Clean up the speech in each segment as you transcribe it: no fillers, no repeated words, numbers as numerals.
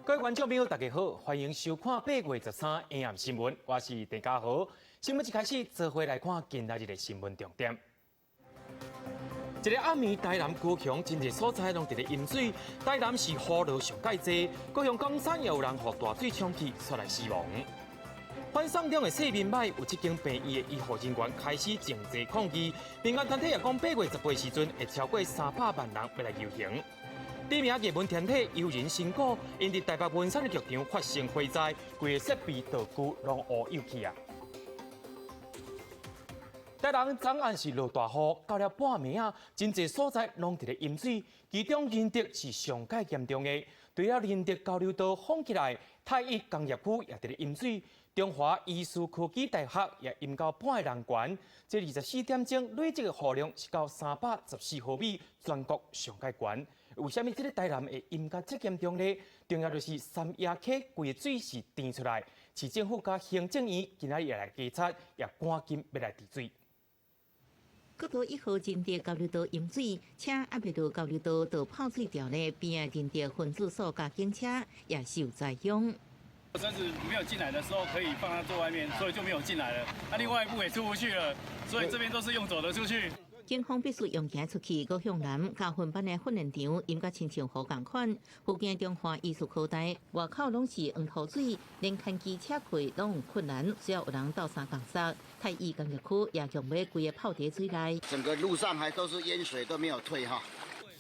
各位觀眾朋友，大家好，歡迎收看8月13下暗新聞，我是鄭家豪。新聞一開始，做伙來看今仔日的新聞重點。這个暗暝，台南、高雄真濟所在攏佇咧淹水，台南是雨落上蓋濟，高雄岡山也有人予大水沖去，煞來死亡。反送中的世民擺有這間病院的醫護人員開始靜坐抗議，民間團體也講8月18時陣會超過300萬人欲來遊行。知名藝文團體優人神鼓，𪜶佇台北文山的劇場發生火災，規个設備道具攏烏有去啊！台南昨暗是落大雨，到了半暝仔，真濟所在攏佇咧淹水，其中仁德是上蓋嚴重的。除了仁德交流道封起來，太一工業區也佇咧淹水，中華醫事科技大學也淹到半个人懸。這24點鐘累積的雨量是到314毫米，全國上蓋懸。為啥物這个台南會淹甲這嚴重呢？重要就是三亞溪規个水是甜出來，市政府佮行政院今仔日也來稽查，也趕緊欲來治水。國道1號仁德交流道淹水，車猶未到交流道就泡水掉咧，邊仔仁德分駐所佮警車也受災殃。車子沒有進來的時候可以放在最外面，所以就沒有進來了。那另外一部也出不去了，所以這邊都是用走的出去。警方必須用行出去，高雄南加訓班的訓練場淹甲親像湖仝款，附近中華醫事科大外口攏是黃土水，連牽機車過攏有困難，需要有人鬥相共捒。太一工業區也強欲規个泡佇水內，整個路上還都是淹水，都沒有退哈。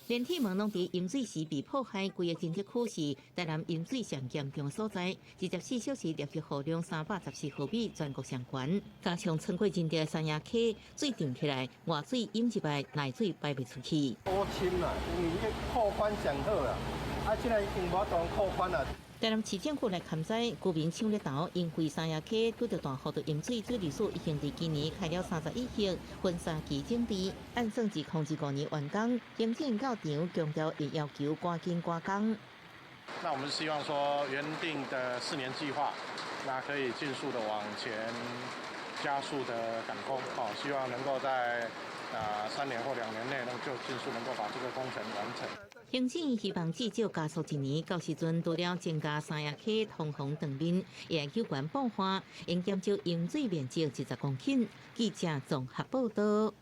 連鐵門攏佇淹水時被破壞，規个仁德區是台南淹水上嚴重所在。24小時累積雨量314毫米，全國上懸。加上穿過仁德三亞溪，水漲起來，外水淹入來，內水排袂出去。好深啦，因為伊擴寬上好啦，啊，這個已經無法度擴寬啦。台南市政府來勘災，居民搶熱頭，因為三亞溪拄著大雨就淹水，水利署已經佇今年開了31億分三期整治，按算2025年完工。行政到場強調會要求趕緊趕工。那我們希望說原定的4年計劃，那可以盡速的往前加速的趕工，哦，希望能夠在3年或2年內，能就盡速能夠把這個工程完成。行政希望至少加速一年，到時陣除了增加三亞溪通風斷面，也有關補岸，應減少淹水面積20公頃。記者綜合報道。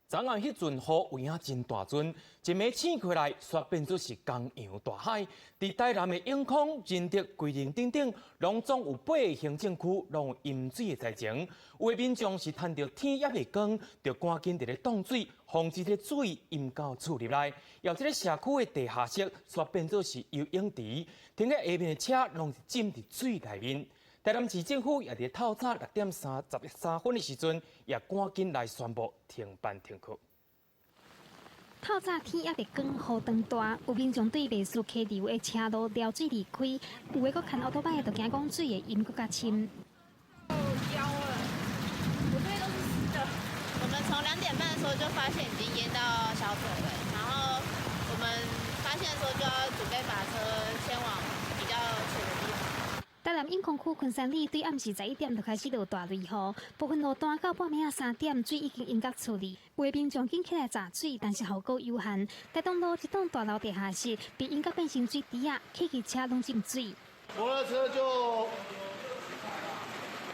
昨暗彼陣雨有影真大陣，一暝醒過來，煞變做是江洋大海。佇台南的永康、仁德、歸仁等等，攏總有八个行政區攏有淹水的災情。有的民眾是趁著天猶未光，就趕緊佇咧擋水，防止這水淹到厝入內。有這个社區的地下室，煞變做是游泳池，停佇下面的車攏是浸佇水內面。台南市政府也佇透早6點33分的時陣，也趕緊來宣布停班停課。透早天猶未光，雨當大，有民眾對袂輸溪流的車路撩水離開，有的閣牽歐多擺，就驚講水會淹閣較深。腰了，我這邊都是濕的。我們從2點半的時候就發現已經淹到小腿了，然後我們發現的時候就要準備把車先往比較淺的地方。台南永康區昆山里對暗時11點就開始落大雷雨，部分路段到半暝仔3點，水已經淹到厝裡。有的民眾緊起來閘水，但是效果有限。台東路一棟大樓地下室被淹到變成水池仔，汽機車攏浸水。摩托車就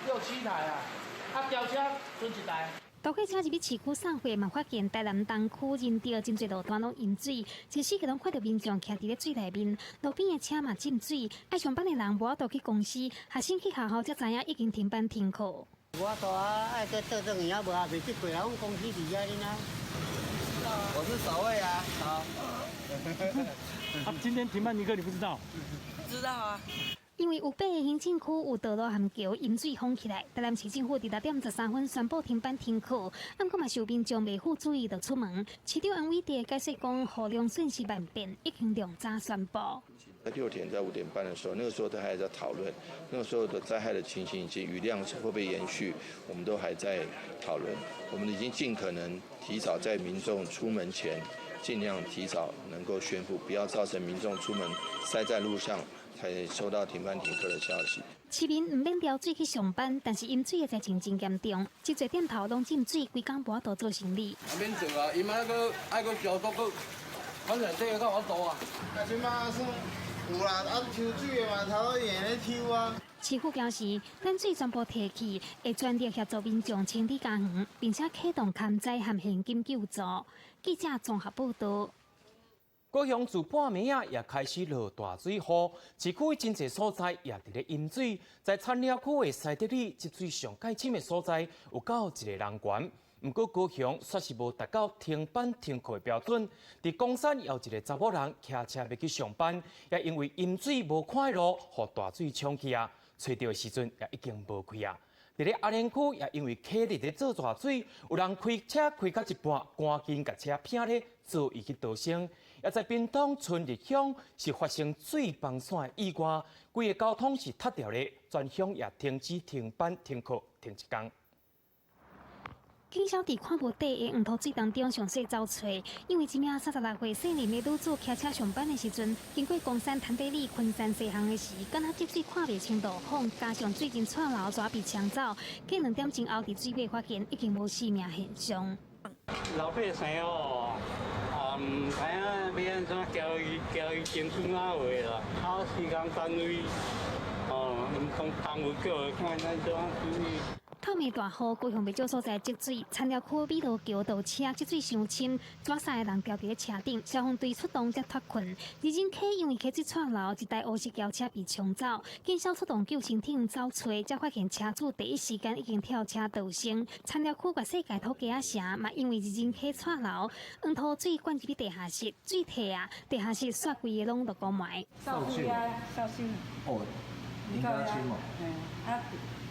六七台啊，啊轎車賰一台。大貨車入去市區送貨，嘛發現台南東區仁德真濟路段攏淹水，這四個攏看著民眾徛佇咧水內面，路邊的車嘛浸水。愛上班的人無法度去公司，學生去學校才知影已經停班停課。無法度啊，愛閣倒轉去啊，無啊，袂得過啊，阮公司佇遐呢啊。我是守衛啊，好。啊，今天停班停課，你不知道？知道啊。因為有八个行政區有道路和橋淹水封起來，台南市政府佇6點13分宣布停班停課。毋過嘛是有民眾袂赴注意就出門。市長黃偉哲解釋講，雨量瞬息萬變，已經量早宣布。在6點在5點半的時候，那個時候都還在討論，那個時候的災害的情形以及雨量會不會延續，我們都還在討論。我們已經盡可能提早在民眾出門前，盡量提早能夠宣布，不要造成民眾出門塞在路上，才收到停班停課的消息。市民毋免撩水去上班，但是淹水的災情真嚴重，真濟店頭攏浸水，規工無法度做生意。免做啊，伊嘛閣愛閣消毒閣，反正這個較法度啊。那這馬算有啦，啊抽水的嘛，頭先會咧抽啊。市府表示，等水全部提去，會全力協助民眾清理家園，並且啟動勘災和現金救助。記者綜合報道。高雄自半暝仔也開始落大水雨，市區真濟所在也佇咧淹水。在田寮區的西德里積水上蓋深的所在，有到一个人懸。毋過高雄煞是無達到停班停課的標準。佇岡山有一个查某人騎車欲去上班，也因為淹水無看路，予大水沖去啊！揣著的時陣也已經無氣啊！佇咧阿蓮區也因為溪佇咧做大水，有人開車開到一半，趕緊共車拚咧，做伊去逃生。也在屏東春日鄉是發生水崩山的意外，規个交通是窒著咧，全鄉也停止停班停課停一工。警消佇看無底的黃土水當中詳細走揣，因為一名36歲姓林的女子騎車上班的時陣，經過岡山潭北里昆山西巷的時，敢若積水看袂清路況，加上水真掣流，煞被沖走，過兩點鐘後佇水尾發現已經無生命現象。老百姓哦，啊，毋知影欲按怎交伊交伊爭取哪話啦，啊，時間單位，哦，毋講單位叫伊看按怎處理。透暝大雨，高雄袂少所在積水，田寮區美羅橋倒車積水傷深，抓三个人牢佇咧車頂，消防隊出動才脫困。二人溪因為溪水掣流，一台烏色轎車被沖走，警消出動救生艇走揣，才發現車主第一時間已經跳車逃生。田寮區月世界土雞仔城嘛，因為二人溪掣流，黃土水灌入去地下室，水退啊，地下室煞規个攏落孤埋。掃水啊，掃水。哦，應該清哦。嗯，啊，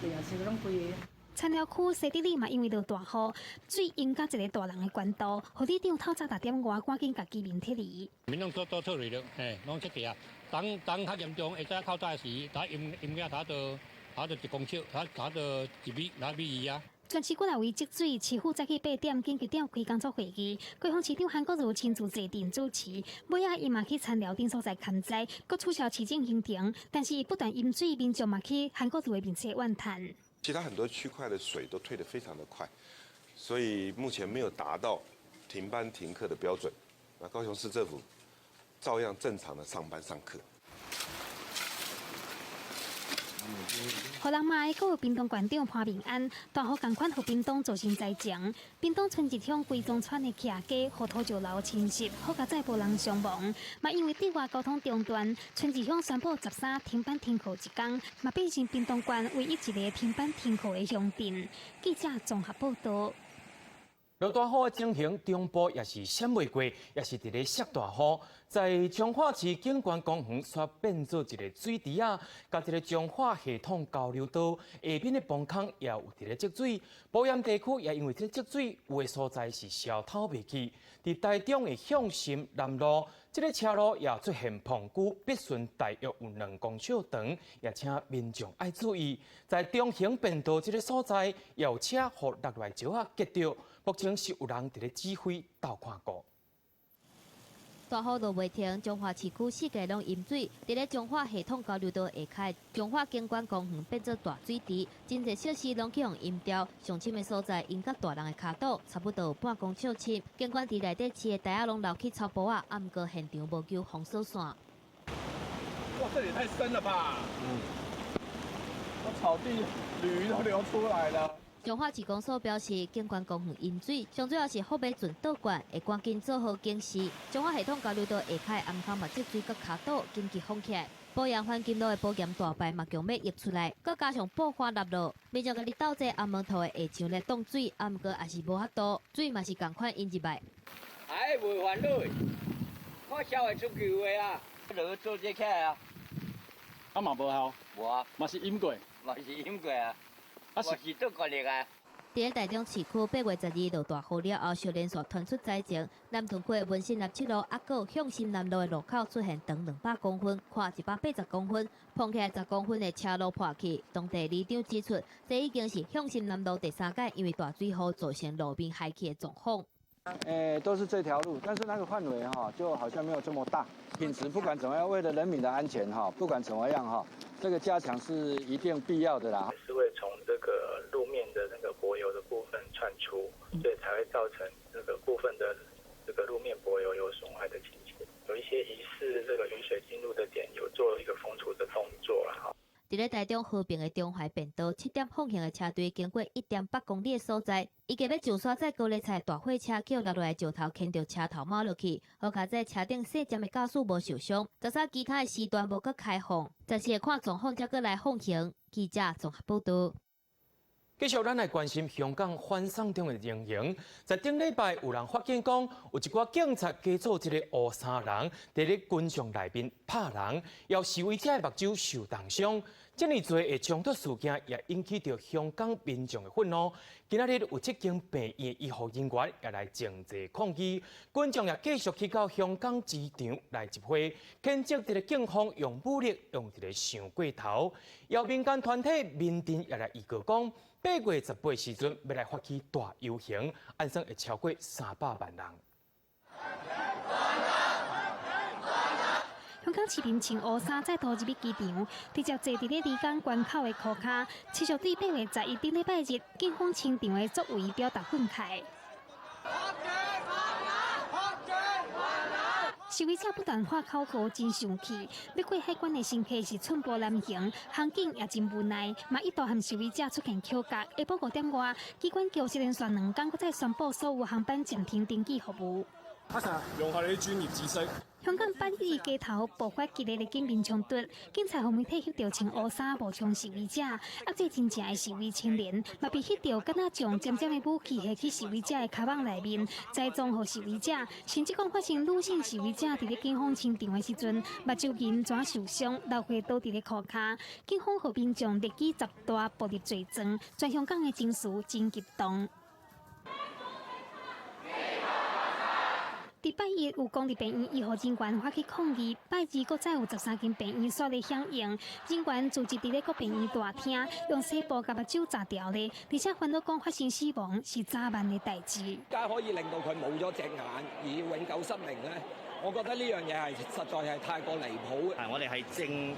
地下室攏規个。田寮區西德里嘛，因為落大雨，水淹到一个大人的懸度，予里長透早六點外趕緊共居民撤離。民眾都都撤離了，嘿，攏撤離啊。當當較嚴重，會使透早時，打淹淹了差到差到1公尺，差差到1米2米2啊。全市幾若位積水，市府早起8點緊急召開工作會議，高雄市長韓國瑜親自坐鎮主持。尾仔伊嘛去田寮等所在勘災，閣取消市政行程，但是不斷淹水，民眾嘛去韓國瑜的面前怨嘆。其他很多區塊的水都退得非常的快，所以目前沒有達到停班停課的標準。那高雄市政府照樣正常的上班上課。予人罵的，閣有屏東縣長潘孟安，大雨仝款予屏東造成災情。屏東春日鄉歸宗村的徛家予土石流侵襲，好佳哉無人傷亡。嘛因為對外交通中斷，春日鄉宣布13停班停課一工，嘛變成屏東縣唯一一个停班停課的鄉鎮。記者綜合報道。落大雨的情形，中部也是閃袂過，也是佇咧落大雨。在彰化市景觀公園，煞變做一个水池仔，佮這个彰化系統交流道下面的崩空也有佇咧積水。埔鹽地區也因為這個積水，有的所在是消透袂去。佇台中的向心南路，這个車路也出現膨區，必順大約有2公尺長，也請民眾愛注意。在中興便道這个所在，也有車予落來石仔擊著。目前是有人佇咧指揮鬥看顧。大雨落袂停，彰化市區四界攏淹水。佇咧彰化系統交流道下跤，彰化景觀公園變做大水池，真濟設施攏去予淹掉。上深的所在淹到大人的跤肚，差不多有半公尺深。景觀池內底飼的鯛仔攏流去草埔仔，啊，毋過現場無救封鎖線。哇，這也太深了吧！嗯，我草地驢都流出來了。彰化市公所表示，景觀公園淹水，上主要是福美圳倒灌，會趕緊做好警示。彰化系統交流道下跤頷坑嘛積水佮跤肚，緊急封起來。埔鹽環金路的保鹽大排嘛強欲溢出來，閣加上布花納落，民眾共你鬥這紅毛塗的下牆來擋水，啊，毋過也是無法度，水嘛是仝款淹入來。哎，袂煩惱，我消會出去的啊，落做這起來啊。啊嘛無效，無啊，嘛是淹過，嘛是淹過啊。我是做管理啊。佇咧台中市區8月12落大雨了後，小連續傳出災情。南屯區的文心南七路，抑閣有向心南路的路口出現長200公分、寬180公分、膨起來10公分的車路破去。當地里長指出，這已經是向心南路第三擺因為大水雨造成路面害去的狀況。都是這條路，但是那個範圍哈，就好像沒有這麼大。品質不管怎麼樣，為了人民的安全哈，不管怎麼樣哈，這個加強是一定必要的啦。是會從這個路面的那個柏油的部分竄出，所以才會造成這個部分的這個路面柏油有損壞的情形。有一些疑似這個雨水進入的點有咧台中和平的中華便道7點放行的車隊經過1.8公里的所在，伊計欲上山載高麗菜大貨車，予落來的石頭牽著車頭帽落去，好佳哉車頂細針的駕駛無受傷。13其他的時段無閣開放，暫時會看狀況才閣來放行。記者綜合報道。繼續，咱來關心香港反送中的情形。在頂禮拜，有人發現講，有一寡警察假做這個烏衫人，佇咧軍裝內面拍人，予示威者的目睭受重傷。這麼濟的衝突事件也引起著香港民眾的憤怒。今仔日有七間病院醫護人員也來靜坐抗議，群眾也繼續去到香港機場來集會，譴責這個警方用武力用一個傷過頭。有民間團體民陣也來預告講，8月18時陣欲來發起大遊行，按算會超過300萬人。香港市民穿烏衫再度入去機場，直接坐佇咧離港關口的箍跤，持續對8月11頂禮拜日警方清場的作為表達憤慨。示威者不斷喊口號，真生氣。欲過海關的乘客是寸步難行，航警也真無奈，嘛一度和示威者出現口角。下晡5點外，機關橋是連續兩工，閣再宣布所有航班暫停登機服務。用下你啲專業知識。香港八一街頭爆發激烈的警民衝突，警察予媒體翕著穿烏衫武裝示威者，壓制真正的示威青年，嘛被翕著敢若將尖尖的武器下去示威者的跤蠓內面，栽贓予示威者，甚至講發生女性示威者佇咧警方清場的時陣，目睭銀紙受傷，流血倒佇咧箍跤。警方予民眾列舉十大暴力罪狀，全香港的情緒真激動。佇拜一有公立病院醫護人員發起抗議，拜二閣再有13間病院煞咧響應，人員聚集佇咧各病院大廳，用紗布共目睭紮牢咧，而且煩惱講發生死亡是早晚的代誌。點解可以令到佢冇咗隻眼而永久失明咧？我覺得呢樣嘢係實在係太過離譜。我哋係正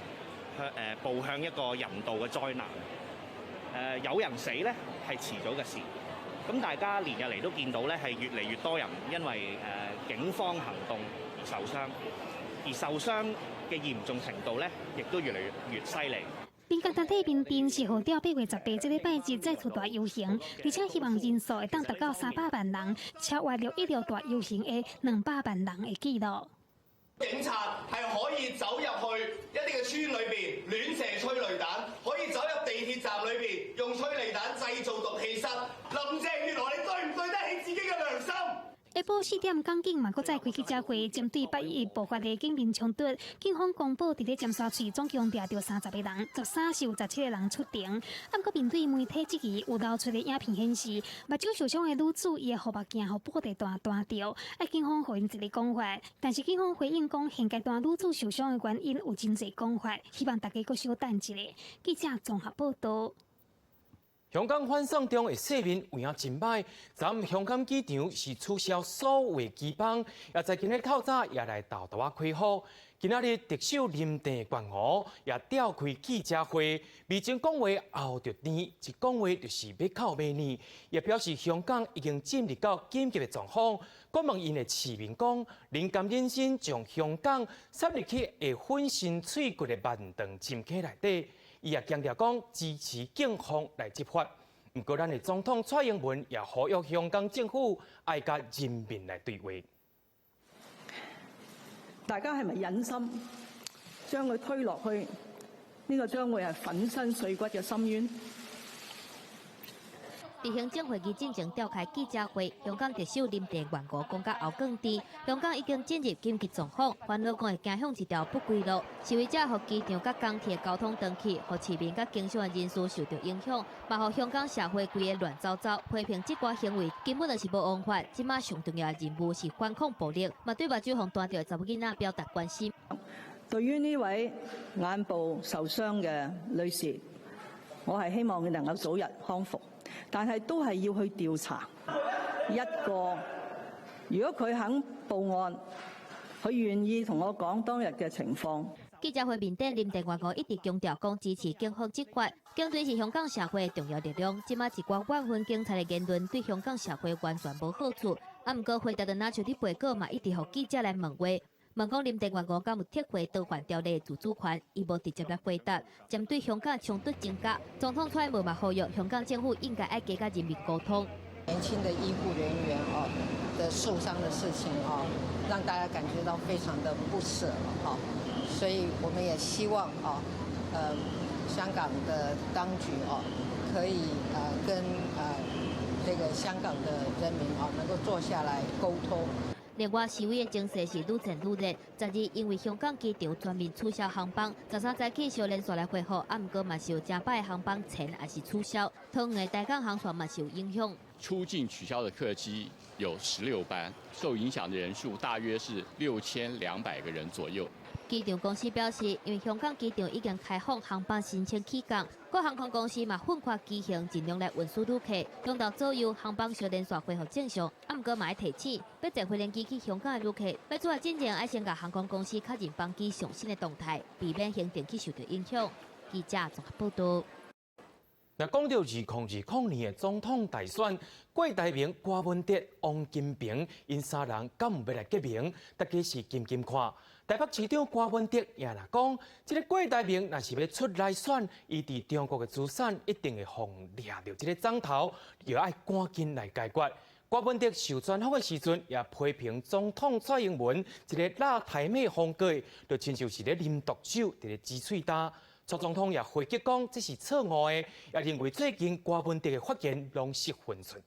向步向一個人道嘅災難。有人死咧係遲早嘅事。咁大家連日嚟都見到咧，係越嚟越多人因為警方行動而受傷，而受傷嘅嚴重程度咧，亦都越嚟越犀利。民間團體民陣是號召8月18這禮拜日再出大遊行，而且希望人數會當達到300萬人，超越6·16大遊行的200萬人的紀錄。警察係可以走入去一啲嘅村裏邊亂射催淚彈，可以走入地鐵站裏邊用催淚彈製造毒氣室。林鄭月娥，你對唔對得起自己嘅良心？下晡4點，港警嘛閣再開記者會，針對八一一爆發的警民衝突，警方公布佇咧尖沙咀總共掠著30個人，13是有17個人出庭。啊，毋過面對媒體質疑，有流出的影片顯示，目睭受傷的女子伊的護目鏡予布袋彈彈著，愛警方予𪜶一个講法。但是警方回應講，現階段女子受傷的原因有真濟講法，希望大家閣小等一下。記者綜合報道。香港反送中的勢面有影真歹，昨昏香港機場是取消所有機班，也在今日透早也來沓沓仔開放。今仔日特首林鄭月娥也召開記者會，未前講話喉著甜，一講話就是欲哭欲膩，也表示香港已經進入到緊急的狀況。閣問𪜶的市民講，恁甘忍心將香港插入去會粉身碎骨的萬丈深坑內底？伊也強調講支持警方來執法。毋過，咱的總統蔡英文也呼籲香港政府愛佮人民來對話。大家係咪忍心將佢推落去呢個將會係粉身碎骨嘅深淵？佇行政會議進前召開記者會，香港特首林鄭月娥講甲喉囥甜，香港已經進入緊急狀況，煩惱講會走向一條不歸路。示威者予機場佮港鐵交通斷去，予市民佮經商的人士受著影響，嘛予香港社會規个亂糟糟。批評這寡行為根本就是無王法。這馬上重要的任務是反抗暴力，嘛對目睭予彈著的查某囡仔表達關心。對於呢位眼部受傷嘅女士，我係希望佢能夠早日康復。但係都係要去調查一個，如果佢肯報案，佢願意同我講當日嘅情況。記者會面頂，林鄭月娥一直強調講支持警方執法，警隊是香港社會的重要力量。這馬一寡怨恨警察的言論對香港社會完全無好處。啊，毋過回答的若像佇背稿嘛，一直予記者來問話。問講林鄭月娥敢有撤回逃犯條例自主權，伊無直接來回答。針對香港衝突增加，總統蔡英文嘛呼籲香港政府應該愛加佮人民溝通。年輕的醫護人員哦的受傷的事情哦，讓大家感覺到非常的不捨哈，所以我們也希望啊，香港的當局哦，可以跟這個香港的人民啊，能夠坐下來溝通。另外，示威的情勢是愈戰愈熱。12因為香港機場全面取消航班，13早起小連續來恢復，啊，毋過嘛是有誠擺的航班延抑是取消，桃園的台港航線嘛是有影響。出境取消的客機有16班，受影響的人數大約是6200個人左右。機場公司表示，因為香港機場已經開放航班申請起降，各航空公司嘛奮發機型，盡量來運輸旅客。中晝左右航班小連續恢復正常，啊，毋過嘛愛提醒，欲坐飛機去香港的旅客，欲出發進前愛先共航空公司確認班機上新的動態，避免行程去受著影響。記者綜合報導。若講著2020年的總統大選，郭台銘、柯文哲、王金平𪜶三人敢有欲來結盟？大家是緊緊看。台北市長柯文哲也若講，這个郭台銘若是欲出來選，伊佇中國的資產一定會予掠著這个總頭，又愛趕緊來解決。柯文哲受專訪的時陣，也批評總統蔡英文這个辣台妹風格，就親像是咧啉毒酒，佇咧擠喙焦。蔡總統也回擊講，這是錯誤的，也認為最近柯文哲的發言攏失分寸。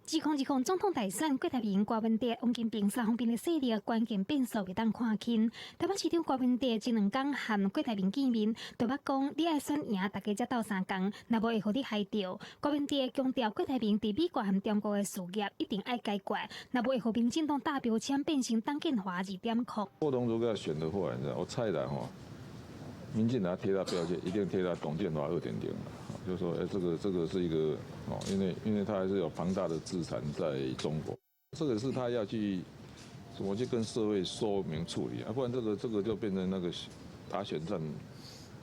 2020總統大選，郭台銘、柯文哲、王金平三方面的勢力關鍵變數袂當看輕。台北市長柯文哲前兩工和郭台銘見面，就捌講你愛選贏，大家才鬥相共，若無會予你害著。柯文哲強調，郭台銘佇美國和中國的事業一定愛解決，若無會予民進黨打標籤變成董建華2.0。郭董如果要選的話，你知道，我猜啦吼，民進黨貼他標籤，一定貼他董建華2.0。就是說，哎，這個是一個哦，因為他還是有龐大的資產在中國，這個是他要去怎麼去跟社會說明處理啊，不然這個就變成那個打選戰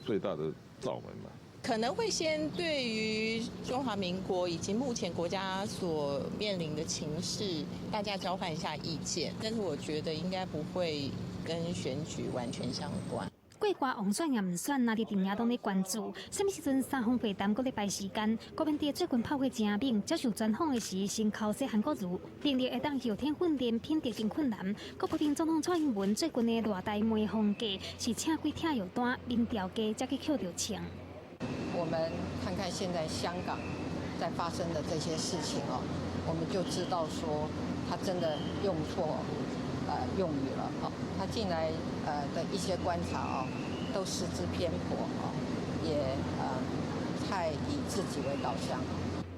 最大的罩門嘛。可能會先對於中華民國以及目前國家所面臨的情勢，大家交換一下意見，但是我覺得應該不會跟選舉完全相關。郭柯王選抑毋選，那佇陣營攏咧關注。啥物時陣三方會談閣咧排時間？柯文哲最近炮火誠猛，接受專訪的時先剾洗韓國瑜，能力會當後天訓練，品德真困難。閣批評總統蔡英文最近的賴台妹風格是請鬼拆藥單，民調低才去抾著槍。我們看看現在香港在發生的這些事情哦，我們就知道說他真的用錯用語了哦。他近來的一些觀察哦，都失之偏頗哦，也太以自己為導向。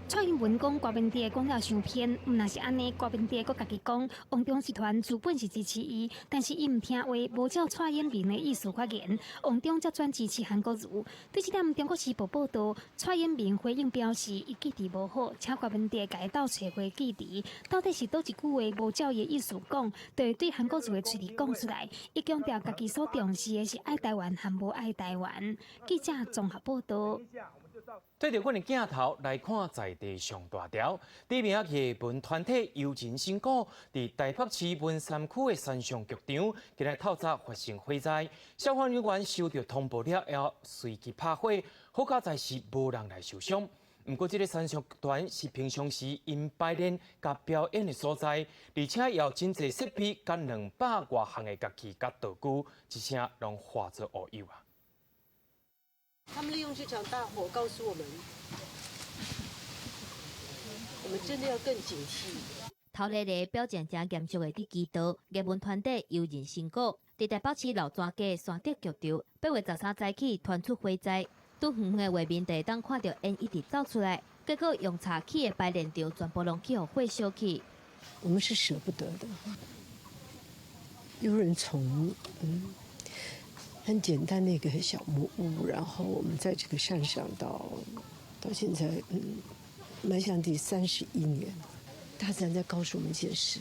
蔡英文講郭文哲講了傷偏，毋但是按呢，郭文哲閣家己講，王中集團資本是支持伊，但是伊毋聽話，無照蔡英文的意思發言，王中才轉支持韓國瑜。對這點，中國時報報導，蔡英文回應表示，伊記憶無好，請郭文哲共伊鬥揣回記憶。到底是佗一句話無照伊的意思講，就會對韓國瑜的喙裡講出來。伊強調家己所重視的是愛台灣和無愛台灣。記者綜合報導。對著阮的鏡頭來看，在地上大條，知名藝文團體悠人神鼓佇台北市文山區的山上劇場，今日透早發生火災，消防人員收到通報了後，隨即拍火，好佳哉是無人來受傷。毋過，這个山上劇團是平常時𪜶排練佮表演的所在，而且也有真濟設備佮200外項的樂器佮道具，一聲攏化作烏有啊！他們利用這場大火告訴我們，我們真的要更警惕。頭日個表情誠嚴肅的佇祈禱，藝文團體悠人神鼓，佇台北市老泉街山德劇場，8月13早起傳出火災，拄遠遠的畫面就會當看著煙一直走出來，結果用柴起的排練場全部攏去予火燒去。我們是捨不得的。有人從很簡單的一個小木屋，然後我們在這個山上到現在，邁向第31年，大自然在告訴我們一件事：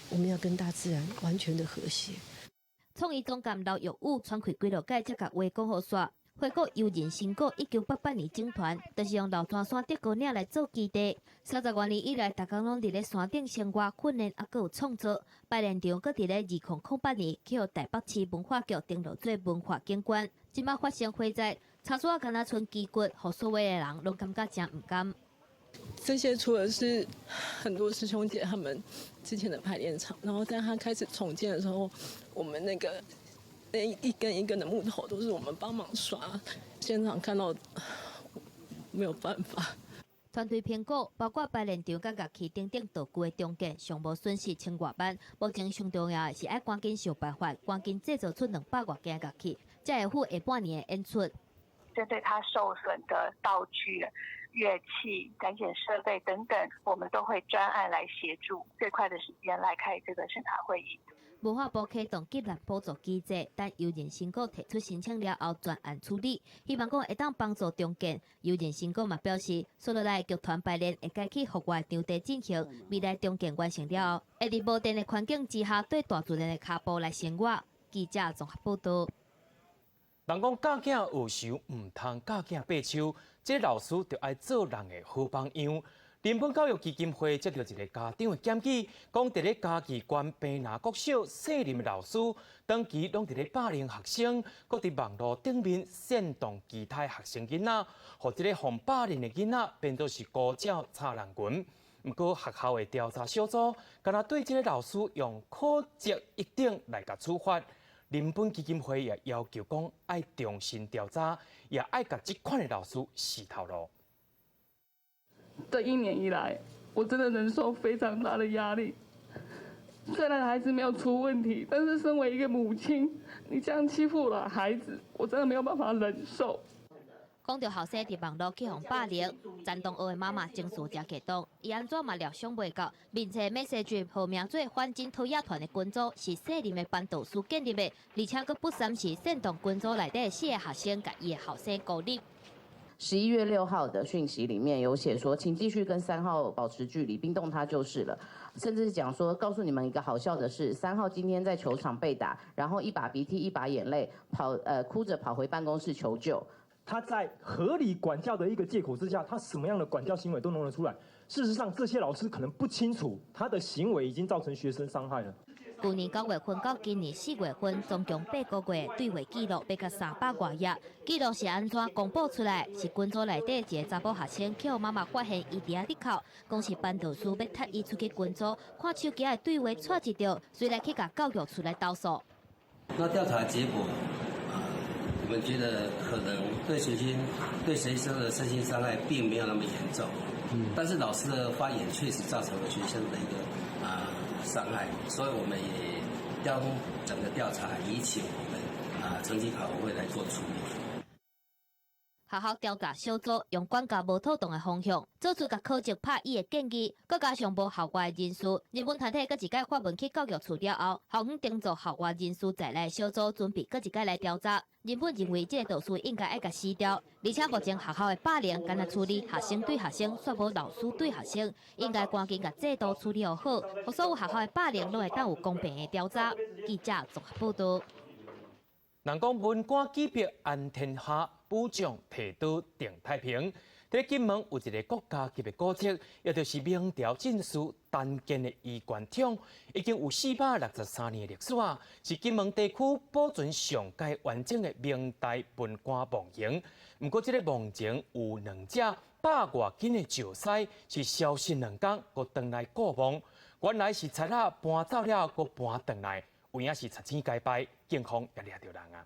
我們要跟大自然完全的和諧。創意總監劉玉宇喘氣幾落擺，才共話講予煞。回顧悠仁新鼓1988年整團，就是用老泉山德高嶺來做基地。30外年以來，逐工攏佇咧山頂生活、訓練，猶閣有創作。排練場閣佇咧2008年去予台北市文化局登錄做文化景觀。這擺發生火災，差煞敢若賰旗骨，予所有的人攏感覺誠毋甘。這些除了是很多師兄姐他們之前的排練場，然後在他開始重建的時候，我們那個那一根一根的木頭都是我們幫忙刷，現場看到沒有辦法。團隊評估，包括排練場佮樂器等等道具的重建，上無損失千外萬。目前上重要的是愛趕緊想辦法，趕緊製造出200外件樂器，才會赴下半年的演出。針對他受損的道具、樂器、展演設備等等，我們都會專案來協助，最快的時間來開這個審查會議。文化部啟動急難補助機制，等悠仁新鼓提出申請了後，專案處理，希望講會當幫助重建。悠仁新鼓嘛表示，紲落來劇團排練會改去戶外場地進行，未來重建完成了後，會佇無電的環境之下，對大自然的跤步來生活。記者綜合報導。人講教囝學樹，毋通教囝爬樹，這個老師就愛做人的好榜樣。林本教育基金會接著一个家長的檢舉，講佇咧嘉義縣平林國小卸任的老師，長期攏佇咧霸凌學生，閣佇網路頂面煽動其他學生囡仔，予這个予霸凌的囡仔變做是孤鳥插人群。毋過學校的調查小組，敢若對這个老師用考績一等來共處罰。林本基金會也要求講愛重新調查，也愛共這款的老師死頭路。這一年以來，我真的忍受非常大的壓力。雖然孩子沒有出問題，但是身為一個母親，你這樣欺負我的孩子，我真的沒有辦法忍受。講著學生佇網路去予霸凌，陳東學的媽媽情緒誠激動，伊按怎嘛料想袂到，面冊 message 號名做反真討厭團的群組是卸任的班導師建立的，而且閣不三時煽動群組內底四个學生共伊的後生孤立。 11月6號的訊息裡面有寫說，請繼續跟3號保持距離，冰凍他就是了。甚至是講說，告訴你們一個好笑的事，3號今天在球場被打，然後一把鼻涕一把眼淚，哭着跑回辦公室求救。他在合理管教的一個借口之下，他什麼樣的管教行為都弄得出來。事實上，這些老師可能不清楚他的行為已經造成學生傷害了。去年9月份到今年4月份，總共8個月對話記錄欲到300外頁。記錄是按怎公布出來？是群組內底一个查某學生去予媽媽發現，伊佇遐咧哭，講是班導師欲踢伊出去群組，看手機的對話掣一著，隨來去共教育處來投訴。那調查結果，我們覺得可能對學生的身心傷害並沒有那麼嚴重，但是老師的發言確實造成了學生的一個傷害，所以我們也將整個調查移請我們成績考核會來做處理。學校調查小組用管教無妥當的方向，做出共考績拍乙的建議，閣加上無校外人士，日本團體閣一擺發文去教育處了後，校方定做校外人士在內小組準備閣一擺來調查。日本認為這个導師應該愛共辭掉，而且目前學校的霸凌，干焦處理學生對學生，煞無老師對學生，應該趕緊共制度處理好，予所有學校的霸凌攏會當有公平的調查。記者綜合報導。人講文官舉筆安天下，武將提刀定太平。佇金門有一个國家級的古蹟，也就是明朝進士陳建的衣冠冢，已經有463年的歷史啊，是金門地區保存上蓋完整的明代文官墓茔。毋過，這个墓前有兩隻100外斤的石獅，是消失2工，閣轉來顧墓。原來是賊仔搬走了，閣搬轉來，有影是賊錢該敗，警方也掠著人啊。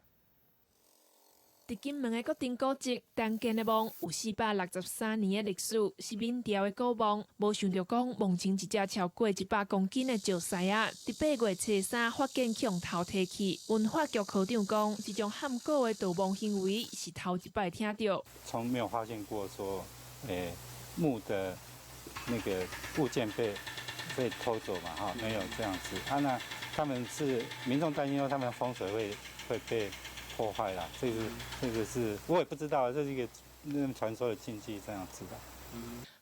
佇金門的國定古蹟陳建的墓有463年的歷史，是明朝的古墓。無想著講，墓前一隻超過100公斤的石獅仔，佇8月初3發現予偷提去。文化局科長講，這種撼古的盜墓行為是頭一擺聽著。從沒有發現過說，墓的那個物件被偷走嘛？哈，沒有這樣子。啊，那他們是民眾擔心說，他們風水會被破壞啦，這個是我也不知道，這是一個那傳說的禁忌這樣子的。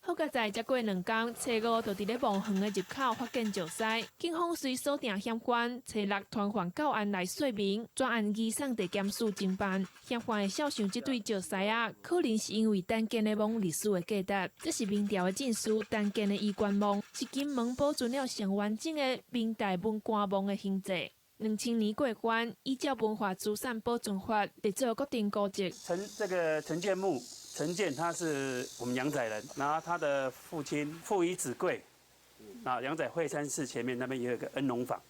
好佳哉，才過兩工，初五就佇咧墓園的入口發現石獅，警方隨鎖定嫌犯，初六傳喚到案來說明，專案移送地檢署偵辦。嫌犯會肖想這對石獅仔，可能是因為陳建的墓歷史的價值。這是明朝的進士陳建的衣冠墓，是金門保存了上完整的明代文官墓的形制。2000年過關，依照文化資產保存法，列做國定古蹟。陳這個陳建墓，陳建他是我們陽仔人，然後他的父親父以子貴，啊，陽仔惠山寺前面那邊也有個恩隆坊，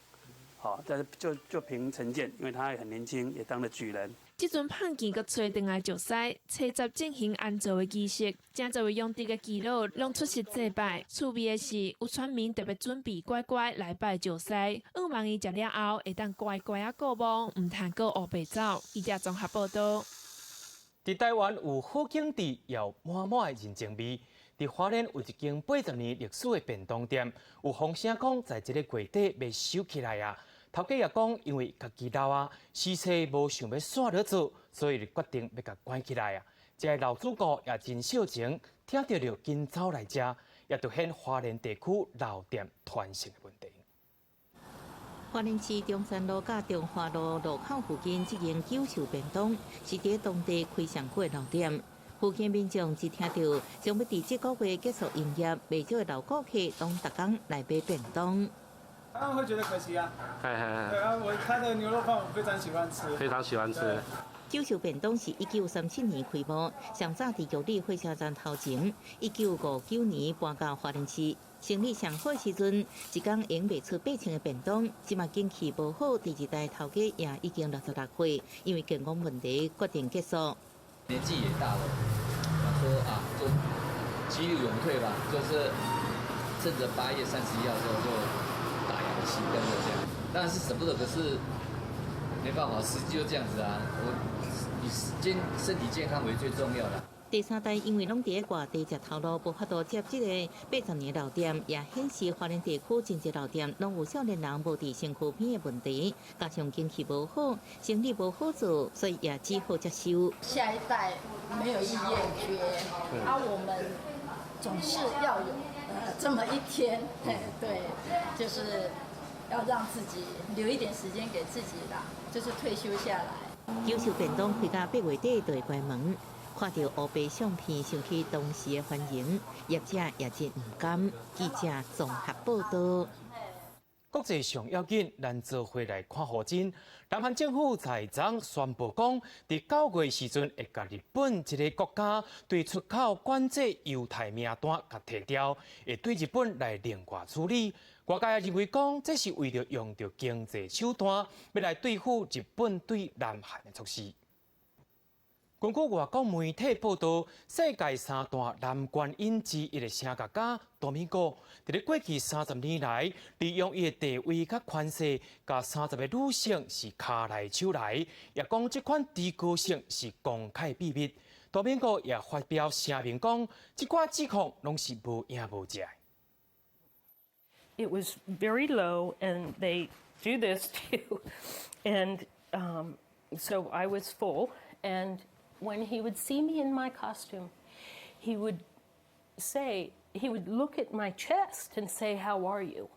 好，但是就憑陳建，因為他也很年輕，也當了舉人。這陣判件閣揣轉來石獅，初十進行安葬的儀式，誠濟位養殖的耆老攏出席祭拜。趣味的是，有村民特別準備粿粿來拜石獅，向望伊食了後會當乖乖仔顧墓，毋通閣烏白走。記者綜合報道。佇台灣有好景致，也有滿滿的人情味。佇花蓮有一間80年歷史的便當店，有風聲講，在這个月底欲收起來啊。頭家也講，因為家己老啊，時勢無想欲煞落做，所以就決定欲共關起來啊。這个老主顧也真性情，聽著就緊走來食，也凸顯花蓮地區老店傳承的問題。花蓮市中山路佮中華路路口附近，這間九壽便當是佇當地開上久的老店。附近民眾一聽著將欲佇這个月結束營業，袂少的老顧客攏逐工來買便當。當然會覺得可惜啊！對啊，我他的牛肉飯我非常喜歡吃，非常喜歡吃。九壽便當是1937年開幕，上早佇玉里火車站頭前。1959年搬到花蓮市，生意上好時陣，一工會賣出8000個便當。這馬景氣無好，第二代頭家也已經66歲，因為健康問題決定結束。年紀也大了，想說啊，就急流勇退吧，就是趁着8月31號的時候就打烊熄燈了這樣。當然是捨不得，可是沒辦法，時機就這樣子啊。我以健身體健康為最重要的。第三代因為攏佇外地食頭路，無法度接這個80年老店，也顯示花蓮地區真濟老店攏有少年人無佇身軀邊的問題，加上經濟無好，生意無好做，所以也只好接受。下一代沒有意願接，啊，我們總是要有這麼一天，對，就是要讓自己留一點時間給自己啦，就是退休下來。九壽便當開到8月底就會關門。看著烏白相片，想起當時的繁榮，業者也真毋甘。記者綜合報道。國際上要緊，咱做伙來看予真。南韓政府在昨宣布講，佇9月時陣會共日本這个國家對出口管制優待名單共提掉，會對日本來另外處理。外界也認為講，這是為著用著經濟手段，欲來對付日本對南韓的措施。根據外國媒體報道，世界三大男高音之一的聲樂家多米戈，佇咧過去30年來，利用伊的地位佮權勢，共30个女性是跤來手來，也講這款低高性是公開秘密。多米戈也發表聲明講，這寡指控攏是無影無跡。 It was very low, and they do this too, and so I was full, and when he would see me in my costume, he would say, he would look at my chest and say, "How are you?"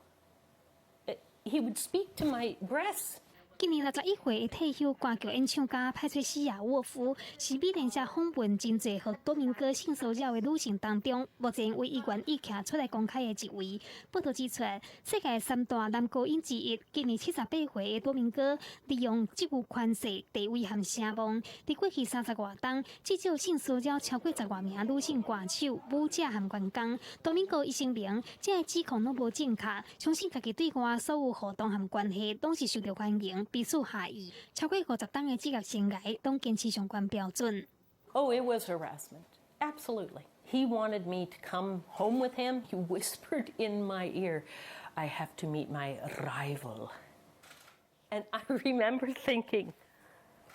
He would speak to my breasts. 今年61歲的退休歌劇演唱家派翠西亞沃夫，是美聯社訪問真濟予多明戈性騷擾的女性當中，目前唯一願意徛出來公開的一位。報道指出，世界三大男高音之一，今年78歲的多明戈，利用職務權勢、地位和聲望，佇過去30外冬，至少性騷擾超過10外名女性歌手、舞者和員工。多明戈伊聲明，這个指控攏無正確，相信家己對外所有活動和關係攏是受著歡迎。彼此合意，超過50冬的職業生涯，攏堅持相關標準。 Oh, it was harassment. Absolutely. He wanted me to come home with him. He whispered in my ear, "I have to meet my rival." And I remember thinking,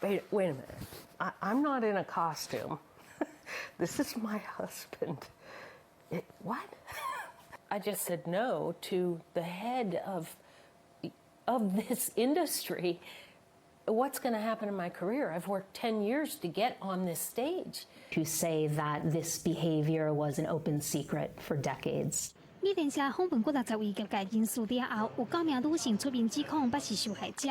"Wait, wait a minute. I'm not in a costume. This is my husband. What?" I just said no to the head of this industry. What's going to happen in my career? I've worked 10 years to get on this stage. To say that this behavior was an open secret for decades. 美聯社訪問過60位業界人士了後，有九名女性出面指控，捌是受害者。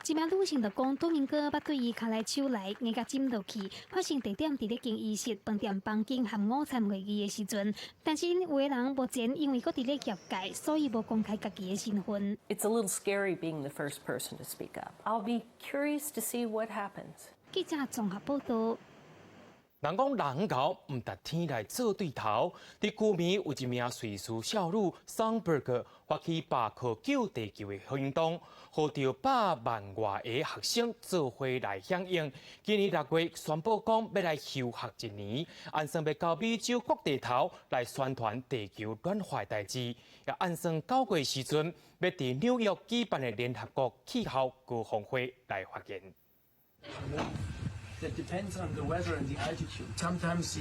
一名女性就講，多明哥捌對伊跤來手來，硬共枕落去。發生地點佇咧更衣室、飯店房間含午餐會議的時陣，但是𪜶有的人目前因為閣佇咧業界，所以無公開家己的身份。 It's a little scary being the first person to speak up. I'll be curious to see what happens. 記者綜合報道。人講人𠢕毋值天來做對頭，佇舊年有一名瑞士少女桑伯格發起罷課救地球的行動，號召百萬外个學生做伙來響應。今年6月宣布講欲來休學一年，按算欲到美洲各地頭來宣傳地球暖化的代誌。也按算9月時陣，欲佇紐約舉辦的聯合國氣候高峰會來發言。 That depends on the weather and the altitude. Sometimes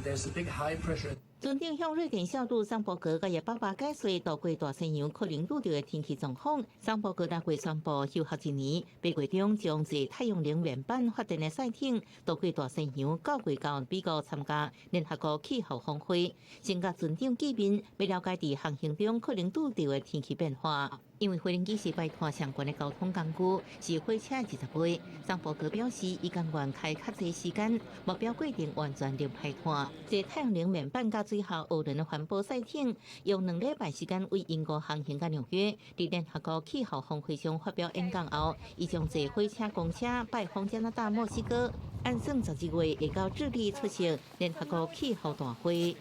there's a big high pressure. 船長向瑞典少女桑伯格佮伊爸爸解說渡過大西洋可能遇著的天氣狀況。桑伯格6月宣布休學一年，8月中將坐太陽能面板發電的賽艇渡過大西洋，9月到美國參加聯合國氣候峰會，先佮船長見面，欲了解佇航行中可能拄著的天氣變化。因為飛行機是擺脫上懸的交通工具，是火車的20倍。桑伯格表示，伊甘願開較濟時間，目標過程完全零排碳。坐太陽能面板佮水下渦輪的環保賽艇，用2禮拜時間為英國航行到紐約，佇聯合國氣候峰會上發表演講後，伊將坐火車、公車拜訪加拿大、墨西哥，按算12月會到智利出席聯合國氣候大會。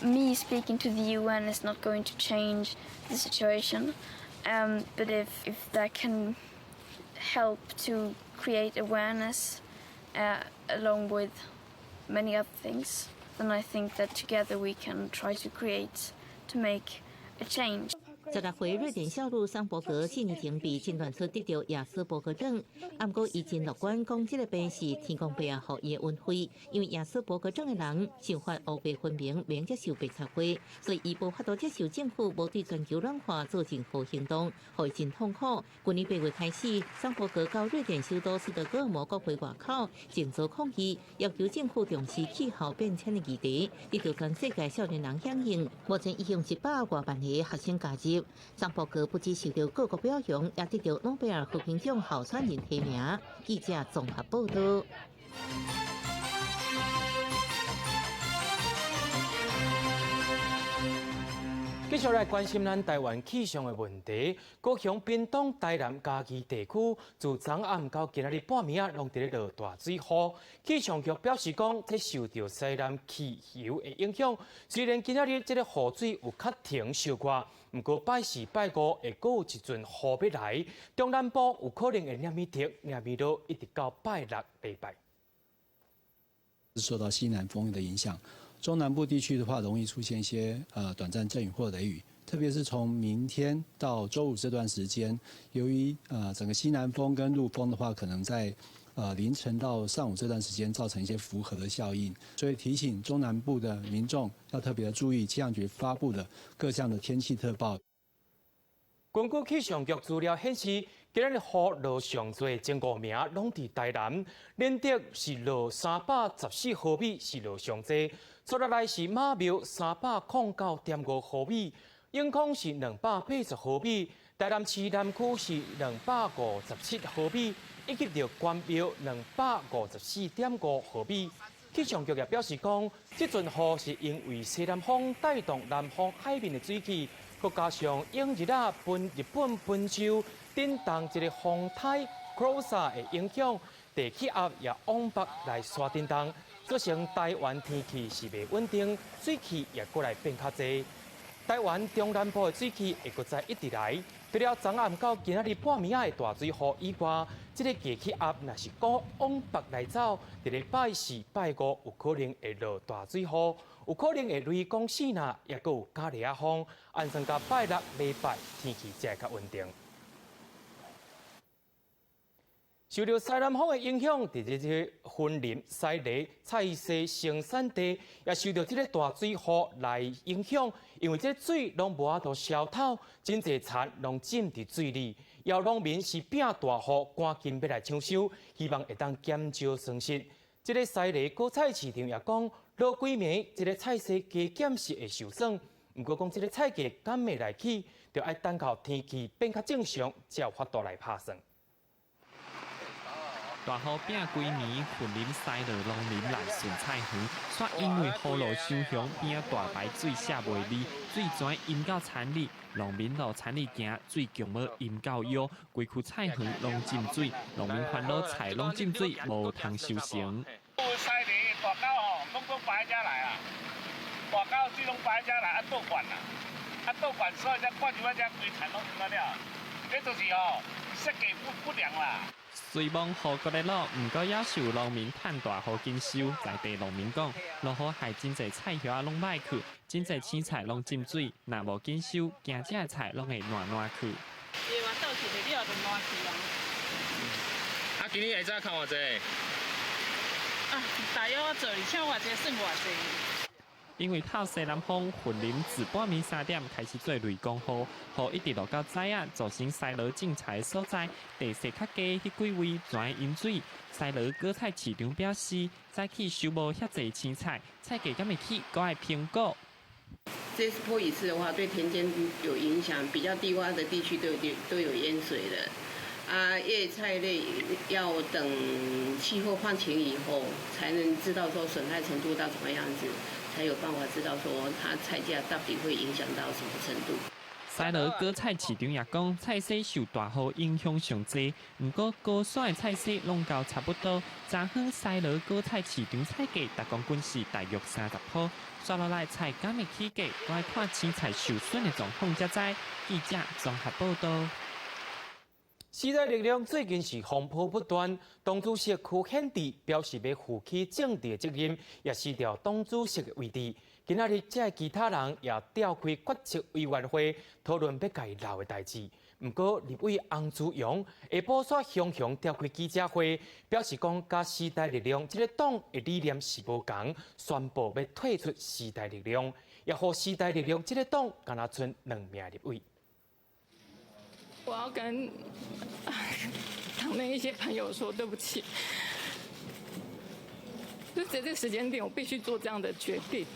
Me speaking to the UN is not going to change the situation. But if that can help to create awareness along with many other things, then I think that together we can try to create to make a change. 16歲瑞典少女桑伯格4年前被診斷出得著亞斯伯格症，毋過伊真樂觀，講這个病是天公伯仔予伊的恩惠，因為亞斯伯格症的人常發烏白昏迷，免接受白賊會，所以伊無法度接受政府無對全球暖化做任何行動，予伊真痛苦。去年8月開始，桑伯格到瑞典首都斯德哥爾摩國會外口靜坐抗議，要求政府重視氣候變遷的議題，得到全世界少年人響應。目前已經100外萬個學生加入。桑伯格不只受到各國表揚，也得到諾貝爾和平獎候選人提名。記者綜合報道。繼續來關心咱台灣氣象的問題。高雄、屏東、台南、嘉義地區，自昨暗到今仔日半暝仔，攏佇咧落大水雨。氣象局表示講，這受著西南氣流的影響，雖然今仔日這个雨水有較停小可，毋過拜四、拜五會閣有一陣雨欲來，中南部有可能會連續停、連續落，一直到拜六禮拜。受到西南風的影響。中南部地區的話，容易出現一些短暫陣雨或雷雨，特別是從明天到週五這段時間，由於整個西南風跟陸風的話，可能在凌晨到上午這段時間造成一些輻合的效應，所以提醒中南部的民眾要特別的注意氣象局發布的各項的天氣特報。根據氣象局資料顯示，今仔日雨落上濟前五名攏佇台南，連德是落314毫米，是落上濟。煞落來是馬廟309.5毫米，永康是280毫米，台南市南區是257毫米，以及著關廟254.5毫米。氣象局也表示講，這陣雨是因為西南風帶動南方海面的水汽，閣加上湧入啊本日本本州頂東一個風颱 Krosa 的影響，低氣壓也往北來徙振動，造成台灣天氣是袂穩定，水汽也閣來變較濟。台灣中南部的水汽會閣再一直來。除了昨暗到今仔日半暝仔的大水雨以外，這个低氣壓若是閣往北來走，佇咧拜四、拜五有可能會落大水雨，有可能會雷公四若，也閣有咖喱仔風。按算到拜六禮拜天氣才會較穩定。受著西南風的影響，佇這个雲林西螺菜薒生產地也受著這个大水雨來影響，因為這个水攏無法度消透，真濟田攏浸佇水裡。有農民是拼大雨，趕緊欲來搶收，希望會當減少損失。這个西螺果菜市場也講，落幾暝這个菜薒加減是會受損，毋過講這个菜價敢會來起，就愛等到天氣變較正常，才有法度來拍算。大雨拚規暝，雲林西螺農民來巡菜園，煞因為雨路傷強，邊仔大排水卸袂離，水全淹到田裡，農民路田裡行，水強欲淹到腰，規區菜園攏浸水，農民煩惱菜攏浸水，無通收成。西螺大溝吼，攏總排遮來啊，大溝水攏排遮來，啊倒灌啊，啊倒灌，所以才灌入來遮規田攏淹了，這就是吼設計不良啦。雖罔雨閣咧落，毋過也受農民趁大雨緊收。在地農民講，落雨害真濟菜葉仔攏歹去，真濟青菜攏浸水，若無緊收，驚這菜攏會爛爛去。伊嘛倒去了就爛去啊。啊，今年下早扣偌濟？啊，大約我做二千偌濟，算偌濟。因為透西南風，雲林自半暝3點開始做雷公雨，雨一直落到早仔，造成西螺種菜所在地勢較低，彼幾位全淹水。西螺果菜市場表示，早起收無遐濟青菜，菜價敢會起，閣愛評估。這次潑一次的話，對田間有影響，比較低窪的地區都有淹水了。啊，葉菜類要等氣候放晴以後，才能知道說損害程度到怎麼樣子。才有辦法知道說它菜價到底會影響到什麼程度。西螺果菜市場也講，菜薒受大雨影響上濟，毋過高山的菜薒攏夠差不多。昨昏西螺果菜市場菜價逐公斤是大約30塊，煞落來菜敢會起價，閣愛看青菜受損的狀況才知。記者綜合報道。時代力量最近是風波不斷，黨主席柯顯智表示欲負起政治責任，也辭掉黨主席的位置。今仔日，這其他人也召開決策委員會，討論欲共伊留的代誌。毋過，立委翁慈庸下晡煞雄雄召開記者會，表示講，佮時代力量這个黨的理念是無仝，宣布欲退出時代力量，也予時代力量這个黨干焦賰兩名立委。我要跟黨內一些朋友說對不起，就在這個時間點，我必須做這樣的決定。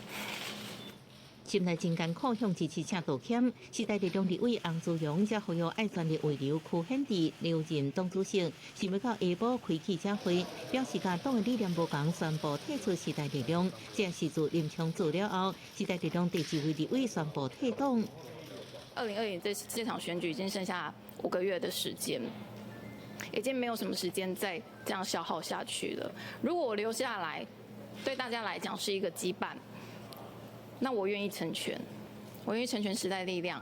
心內真艱苦，向支持者道歉。時代力量立委翁慈庸才呼籲愛全力挽留柯顯智留任黨主席，想欲到下晡開記者會，表示佮黨的理念無仝，宣布退出時代力量。這是自林昶佐了後，時代力量第二位立委宣布退黨。 2020這場選舉已經剩下5個月的時間，已經沒有什麼時間再這樣消耗下去了。如果我留下來，對大家來講是一個羈絆，那我願意成全，我願意成全時代力量，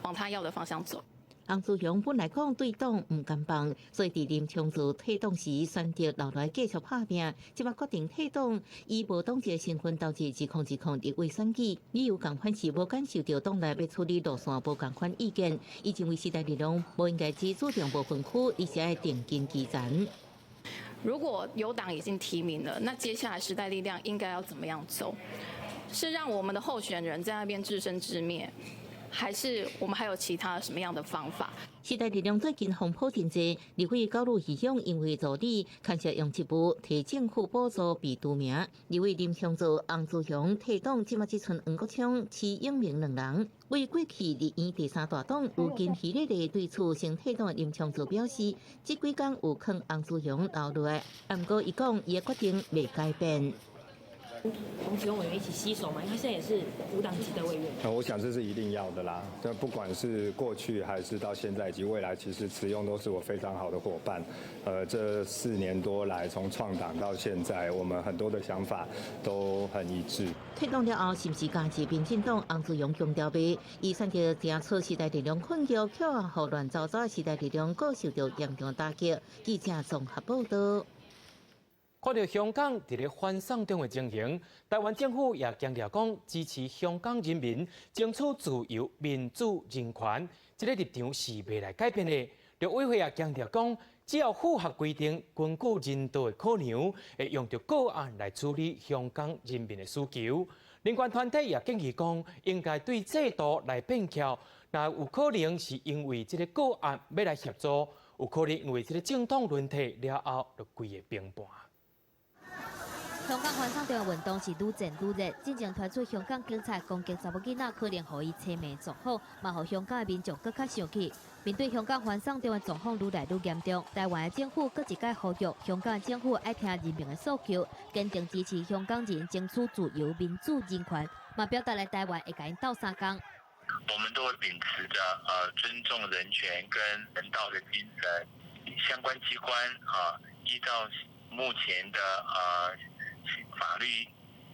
往他要的方向走。翁慈庸本來講對黨毋甘放，所以佇林昶佐退黨時選擇留來繼續拍拚。這擺決定退黨，以無黨籍身份投入2020立委選舉，理由仝款是無感受著黨內欲處理路線無仝款意見，伊認為時代力量無應該只注重無分區，而是愛定根基層。如果有黨已經提名了，那接下來時代力量應該要怎麼樣走？是讓我們的候選人在那邊自生自滅？還是我們還有其他什麼樣的方法？時代力量最近風波真濟，立委高路議長因為助理牽涉用職務提政府補助被除名，立委林昶佐、翁慈庸退黨，這馬只賰黃國昌、徐永明兩人。為過去立院第三大黨有根系列的對此先退黨林昶佐表示，這幾工有勸翁慈庸留落來，毋過伊講伊的決定袂改變。洪慈庸委員一起攜手嘛？因為他現在也是無黨籍的委員。那我想這是一定要的啦。這不管是過去還是到現在以及未來，其實慈庸都是我非常好的夥伴。這4年多來，從創黨到現在，我們很多的想法都很一致。退黨了後，是毋是加入民進黨？翁慈庸強調袂，伊選擇行出時代力量困局，卻予亂糟糟的時代力量閣受著嚴重打擊。記者綜合報道。看著香港佇咧反送中的情形，台灣政府也強調講支持香港人民爭取自由、民主、人權，這个立場是袂來改變的。陸委會也強調講，只要符合規定，根據人道的考量，會用著個案來處理香港人民的訴求。人權團體也建議講，應該對制度來變巧。若有可能是因為這個個案欲來協助，有可能因為這個政黨輪替了後，就規個崩盤。香港反送中運動是愈戰愈熱，進前傳出香港警察攻擊查某囡仔，可能予伊催眠狀況，嘛予香港的民眾閣較生氣。面對香港反送中的狀況愈來愈嚴重，台灣的政府閣一擺呼籲香港的政府愛聽人民的訴求，堅定支持香港人爭取自由、民主、人權，嘛表達來台灣會共𪜶鬥相共。我們都會秉持著尊重人權跟人道的精神，相關機關啊依照目前的法律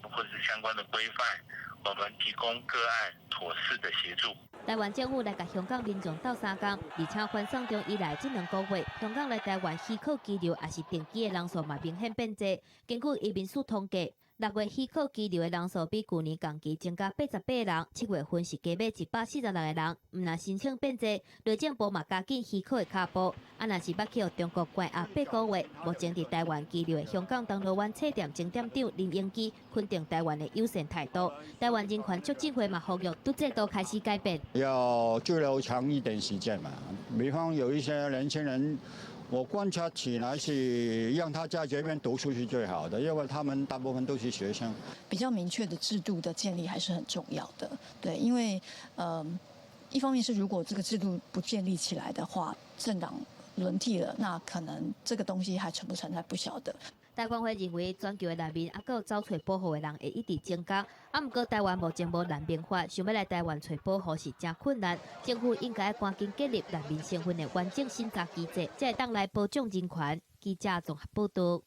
或者是相關的規範，我們提供個案妥適的協助。台灣政府來共香港民眾鬥相共，而且反送中以來這兩個月，香港來台灣許可居留抑是定居的人數嘛明顯變濟。根據移民署統計，6月許可居留的人數比舊年同期增加88人，7月份是加碼146個人。毋但申請變濟，內政部嘛加緊許可的跤步。啊，若是捌去予中國關押八個月，目前佇台灣羈留的香港銅鑼灣冊店前店長林榮基肯定台灣的友善態度。台灣人權促進會嘛呼籲對制度開始改變。要拘留長一點時間嘛，比方有一些年輕人。我觀察起來是讓他在這邊讀書是最好的，因為他們大部分都是學生。比較明確的制度的建立還是很重要的，對，因為一方面是如果這個制度不建立起來的話，政黨輪替了，那可能這個東西還存不存在不曉得。台灣會認為全球的難民，抑閣有走揣保護的人會一直增加。啊，毋過台灣目前無難民法，想欲來台灣揣保護是誠困難。政府應該趕緊建立難民身份的完整審查機制，才會當來保障人權。記者綜合報道。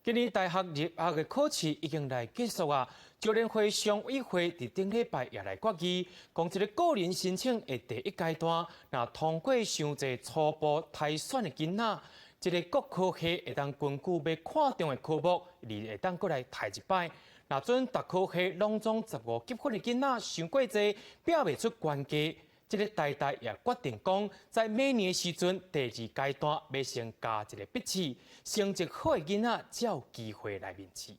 今年大學入學的考試已經來結束啊！招聯會常委會佇頂禮拜也來決議，講這個個人申請的第一階段，若通過傷濟初步篩選的囡仔，這個各科系會當根據欲看重的科目，而會當閣來刣一擺。若準逐科系攏總15級分的囡仔傷過濟，拼袂出懸低。這個台大也決定講，在明年的時陣，第二階段欲先加一個筆試，成績好的囡仔才有機會來面試。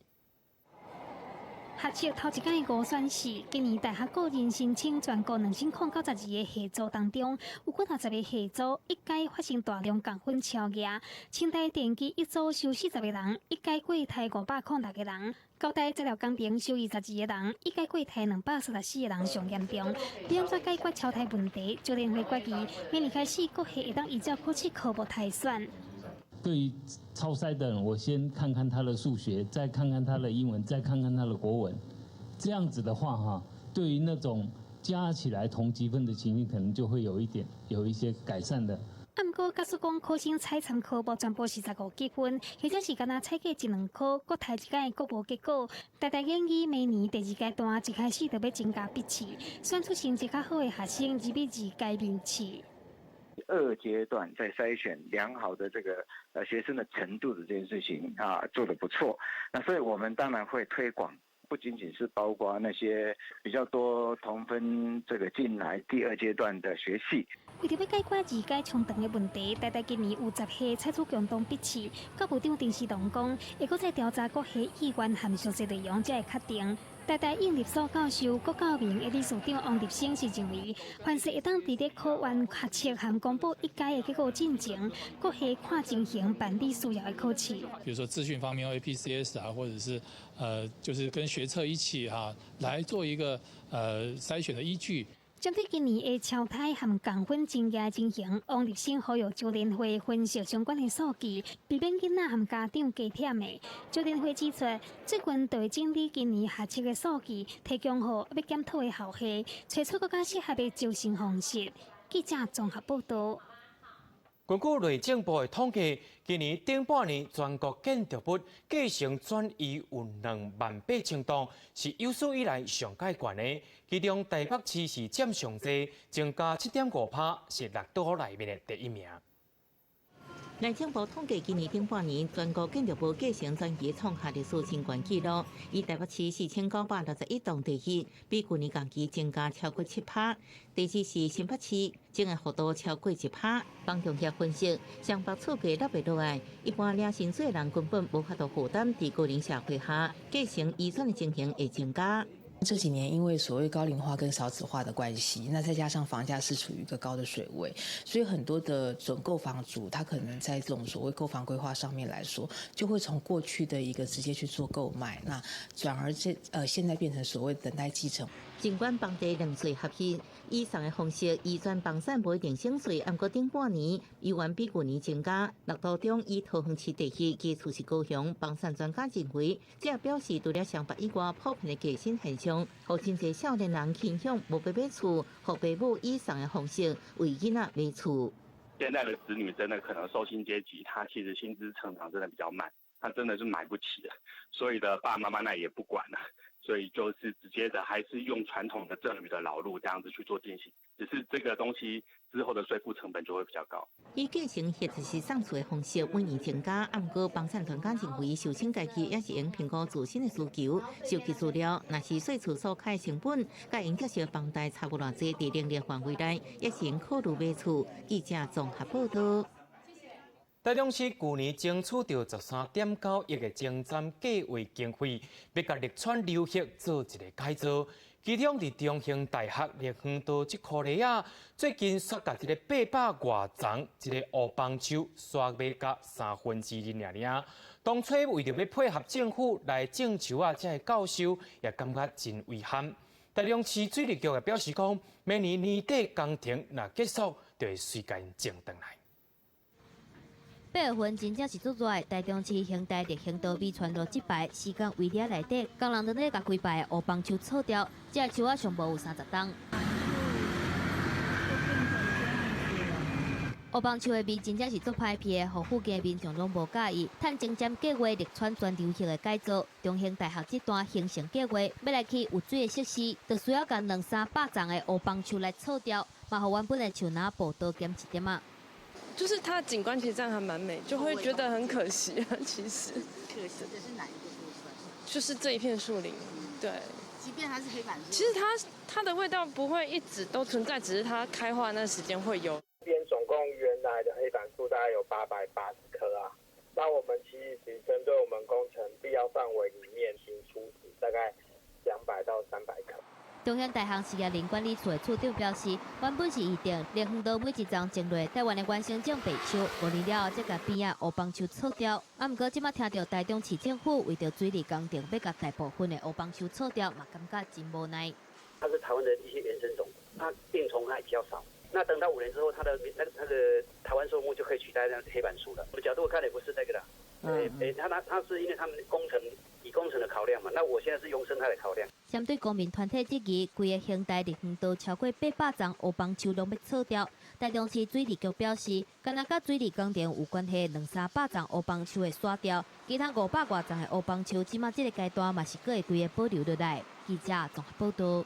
學測頭一擺五選四，今年大學個人申請全國2092個系組當中，有幾若十個系組一階發生大量共分超額。清大電機一組收40個人，一階過刣506個人；交大材料工程收22個人，一階過刣244個人上嚴重。欲按怎解決超刣問題，招聯會決議，明年開始各系會當依照考試科目篩選。對於超篩的人，我先看看他的數學，再看看他的英文，再看看他的國文。這樣子的話，哈，對於那種加起來同級分的情形，可能就會有一點有一些改善的。啊，毋過假使講考生採參科目全部是15級分，或者是干焦採過一兩科，閣刣一擺閣無結果。台大建議明年第二階段一開始就欲增加筆試，選出成績較好的學生入去二階面試。二階段在篩選良好的這個學生的程度的這件事情啊，做得不錯。那所以我們當然會推廣，不僅僅是包括那些比較多同分這個進來第二階段的學系。為著欲解決二階衝長的問題，台大今年有10系採取共同筆試。教務長丁司棟講，會閣再調查各系意願和詳細內容，才會確定。台大應立所教授郭教明的理事長王立生是認為，凡是會當佇咧考完學測和公布一階的結果進前，各系看情形辦理需要的考試。比如說資訊方面，APCS 啊，或者是就是跟學測一起哈，來做一個篩選的依據。針對今年的超刣和共分增加情形，王立生呼籲招聯會分析相關的數據，避免囡仔和家長加忝的。招聯會指出，最近就會整理今年學測的數據，提供予欲檢討的校系，揣出閣較適合的招生方式。記者綜合報道。根據內政部的統計，今年頂半年全國建築物繼承轉移有28,000棟，是有史以來上蓋懸的。其中台北市是佔上濟，增加7.5%，是六都內面的第一名。內政部統計，今年頂半年全國建築物繼承轉移創下歷史新懸紀錄，以台北市4961棟第一，比舊年同期增加超過7%。第二是新北市，增的幅度超過1%。房仲業分析，雙北厝價落袂落來，一般領薪水的人根本無法度負擔，佇高齡社會下，繼承遺產的情形會增加。這幾年因為所謂高齡化跟少子化的關係，那再加上房價是處於一個高的水位，所以很多的準購房族，他可能在這種所謂購房規劃上面來說，就會從過去的一個直接去做購買，那轉而現在變成所謂等待繼承。儘管房地兩稅合一，以上的方式移轉房產無一定省稅，毋過頂半年猶原比舊年增加。六都中以桃園市第一，其次是高雄。房產專家認為，這表示除了雙北以外，普遍的繼承現象，予真濟少年人傾向無欲買厝，予爸母以送的方式為囡仔買厝。現在的子女真的可能受薪階級，他其實薪資成長真的比較慢，他真的是買不起的，所以的爸爸媽媽那也不管了。所以就是直接的，還是用傳統的贈與的老路這樣子去做進行，只是這個東西之後的稅負成本就會比較高。以繼承或者是送厝的方式每年增加，毋過房產專家認為，受薪階級也是應評估自身的需求，收集資料，若是稅厝所開成本，佮𪜶接受房貸差無偌濟，佇能力範圍內，也是應考慮買厝。記者綜合報道。台中市舊年爭取著13.9億的前瞻計畫經費，欲共綠川流域做一個改造。其中佇中興大學綠園道這箍犁仔，最近煞共一个800外叢一个烏枋樹徙賣甲2/3爾爾。當初為著欲配合政府來種樹仔，這个教授也感覺真遺憾。台中市水利局也表示講，明年年底工程若結束，就會隨共種轉來。八月份真正是足熱，台中市興大綠興道美川路這排時間圍籬內底，工人佇咧共規排的烏枋樹鋤掉，這個樹仔上無有30冬。烏枋樹的味真正是足歹鼻的，予附近的民眾攏無佮意。趁前瞻計畫綠川全流域的改造，中興大學這段興盛計劃欲來起有水的設施，就需要共兩三百叢的烏枋樹來鋤掉，嘛予原本的樹林步多減一點仔。就是它的景觀其實這樣還蠻美，就會覺得很可惜啊。其實可惜的是哪一個部分？就是這一片樹林，對。即便它是黑板樹，其實它的味道不會一直都存在，只是它開花那時間會有。這邊總共原來的黑板樹大概有880棵啊，那我們其實只針對我們工程必要範圍裡面行初始大概200到300棵。中興大學事業林管理處的處長表示，原本是預定綠園道每一叢種落台灣的原生種白樹，5年了後才共邊仔烏枋樹鋤掉。啊，毋過這擺聽著台中市政府為著水利工程，欲共大部分的烏枋樹鋤掉，嘛感覺真無奈。它是台灣的一些原生種，它病蟲害比較少。那等到5年之後，它的台灣樹木就可以取代那黑板樹了。我們角度看也不是那個啦，它是因為他們工程以工程的考量嘛。那我現在是用生態的考量。針對公民團體質疑，規个興大綠園道超過800叢烏枋樹攏欲鋤掉。台中市水利局表示，敢若佮水利工程有關係，兩三百叢烏枋樹會徙掉，其他500外叢的烏枋樹，這馬這个階段嘛是閣會規个保留落來。記者綜合報導。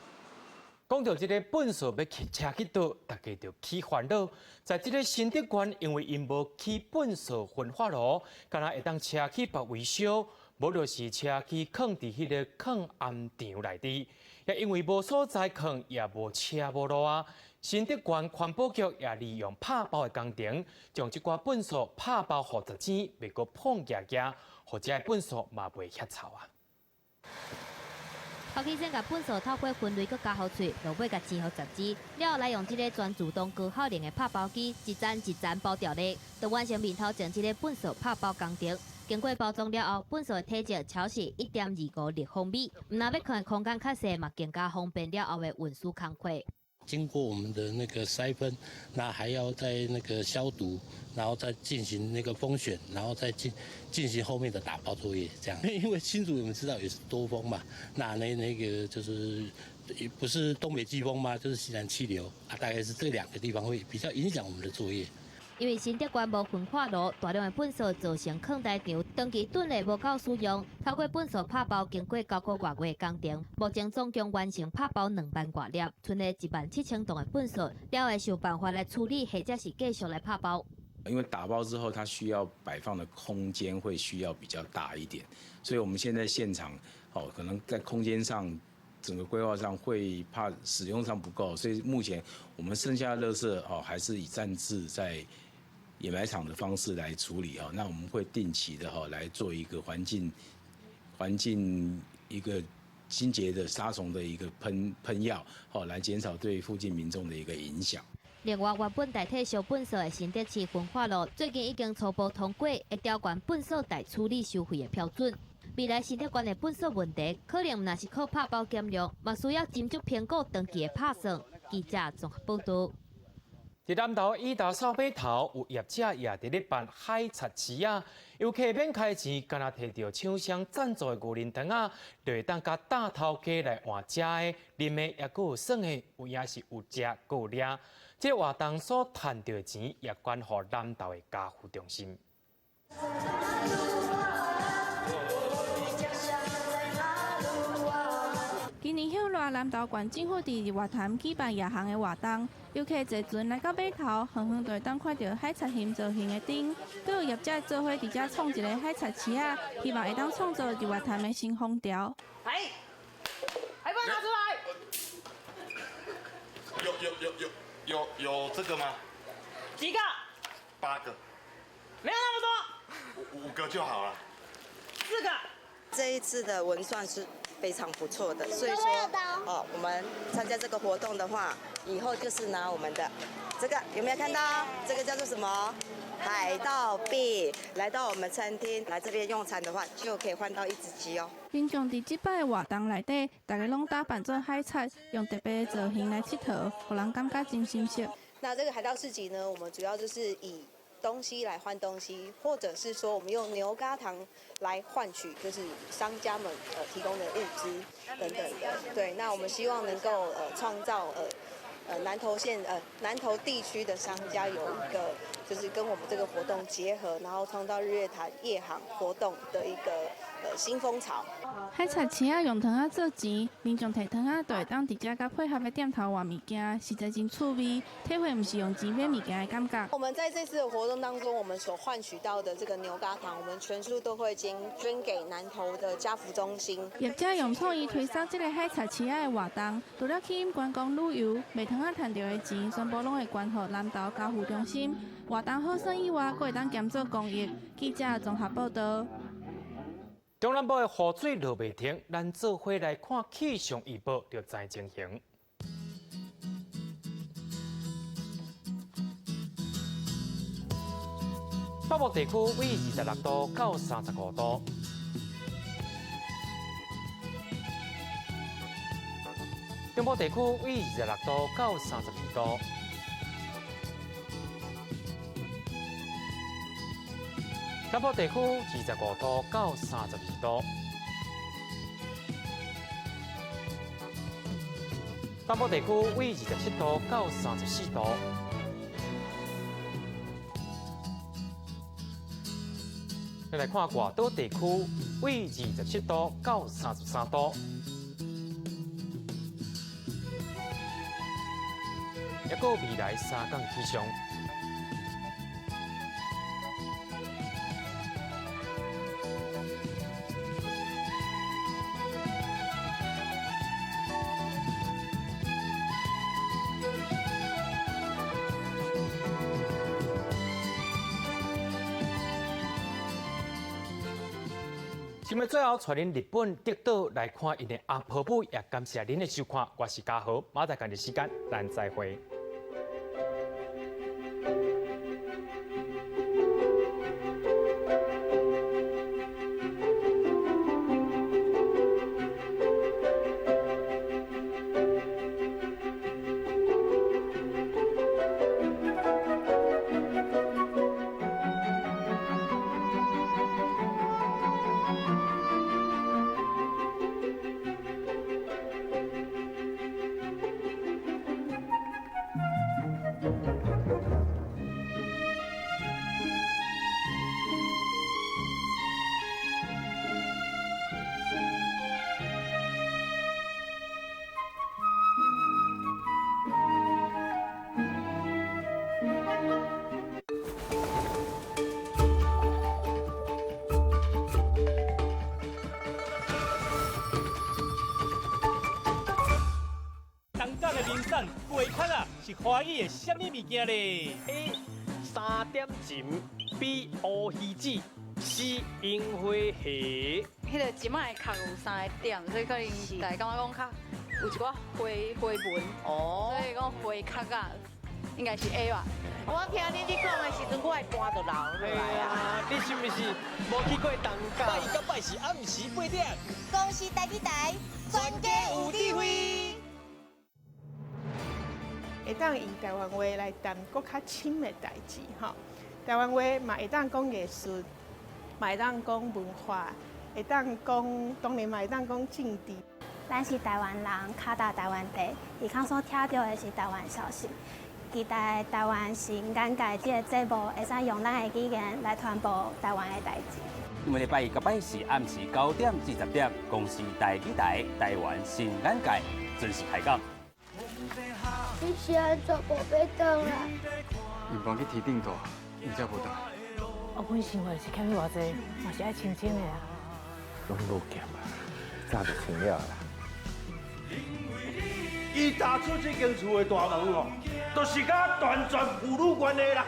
講著這个糞埽欲騎車去倒，大家就起煩惱。在這个新竹縣，因為𪜶無起糞埽焚化爐，敢若會當車去別位燒，無就是車去囥佇彼个囥頷場內底。也因為無所在囥，也無車無路啊。新竹縣環保局也利用拍包的工程，將這寡糞埽拍包予雜錢，袂閣膨夯夯，予這个糞埽嘛袂遐臭啊。頭先先共糞埽透過分類，閣加予喙，落尾共錢予雜誌，了後來用這个全自動高效能的拍包機，一層一層包掉咧，就完成面頭前這个糞埽拍包工程。經過包裝了後，糞埽的體積超是1.25立方米，毋但欲囥的空間較細，嘛更加方便了後的運輸工課。經過我們的那個篩分，那還要再那個消毒，然後再進行那個風選，然後再進行後面的打包作業，這樣。因為新竹我們知道也是多風嘛，那個就是不是東北季風嘛，就是西南氣流啊，大概是這兩個地方會比較影響我們的作業。因為新竹縣無焚化爐，大量的糞埽造成囥台場，長期囤咧無夠使用。透過糞埽拍包，經過9個外月的工程，目前總共完成拍包2萬外粒，賰咧1萬7千噸的糞埽，了後會想辦法來處理，或者是繼續來拍包。因為打包之後，它需要擺放的空間會需要比較大一點，所以我們現在現場哦，可能在空間上整個規劃上會怕使用上不夠，所以目前我們剩下的垃圾哦，還是以暫置在掩埋場的方式來處理哦。那我們會定期的哈來做一個環境一個清潔的殺蟲的一個噴藥，好來減少對附近民眾的一個影響。另外，原本代替燒糞埽的新竹市焚化爐，最近已經初步通過，會調懸糞埽袋處理收費的標準。未來新竹縣的糞埽問題，可能毋但是靠拍包減量，嘛需要斟酌評估長期的拍算。記者綜合報導。佇南投伊達掃碼頭有業者也佇咧辦海賊市仔，遊客免開錢，干焦提著廠商贊助的牛奶糖仔，就會當佮大頭家來換食的、啉的，抑閣有耍的，有影是有食閣有掠。這個活動所賺著的錢，也捐予南投的家扶中心。今年歇熱，南投縣政府佇日月潭舉辦夜航的活動，遊客坐船來到碼頭，遠遠就會當看著海賊形造型的燈，閣有業者做伙佇遮創一个海賊市仔，希望會當創造日月潭的新風潮。海，海報拿出來。有有有有有有這個嗎？幾個？八個。沒有那麼多。五個就好了。四個。這一次的文創是非常不錯的，所以說，哦，我們參加這個活動的話，以後就是拿我們的這個，有沒有看到？這個叫做什麼？海盜幣。來到我們餐廳來這邊用餐的話，就可以換到一隻雞哦。民眾佇這擺的活動內底，大家攏打扮做海賊，用特別的造型來𨑨迌，予人感覺真新鮮。那這個海盜市集呢，我們主要就是以東西來換東西，或者是說我們用牛軋糖來換取，就是商家們提供的物資等等的。對，那我們希望能夠創造南投縣南投地區的商家有一個就是跟我們這個活動結合，然後創造日月潭夜航活動的一個新風潮。海賊市仔用糖仔做錢，民眾提糖仔就會當直接佮配合的店頭換物件，實在真趣味，體會毋是用錢買物件的感覺。我們在這次的活動當中，我們所換取到的這個牛軋糖，我們全數都會捐捐給南投的家扶中心。業者用創意推捒這個海賊市仔的活動，除了吸引觀光旅遊，賣糖仔賺著的錢，全部攏會捐予南投家扶中心。活動好耍以外，閣會當兼做公益。記者綜合報導。中南部的雨水落袂停，咱做伙來看氣象預報，就知情形。北部地區為26度到35度。中部地區為26度到32度。南部地區25度到32度，北部地區為27度到34度。咱來看外島地區為27度到33度，抑閣未來三天氣象。新聞最後，帶恁日本德島來看𪜶的阿婆舞，也感謝恁的收看。我是嘉豪，明仔載仝一時間，咱再會。是华语的啥物物件咧？A 三点琴，B 乌鱼子，C 樱花虾。彼个琴仔的壳有三个点，所以可能大家感觉讲较有一寡花花纹，所以讲花壳仔应该是 A 吧。我听你咧讲的时阵，我的汗就流落来啊！你是毋是无去过东港？拜一佮拜四暗时8点，公视台语台，全家有智慧。会当用台湾话来谈阁较深的代志吼，台湾话嘛会当讲艺术，嘛会当讲文化，会当讲，当然嘛会当讲政治。咱是台湾人，跤踏台湾地，伊较所听著的是台湾消息。期待台湾新眼界这个节目会使用咱的语言来传播台湾的代志。每礼拜一佮拜四暗时9点至10点，公视台语台台湾新眼界准时开讲。你是按怎无欲转来？𪜶搬去天顶住，𪜶才无转来。我阮生活是欠你偌济，嘛是爱清清的啊。拢无欠啊，早就清了啦。伊踏出这间厝的大门哦，就是佮断绝父女关系啦。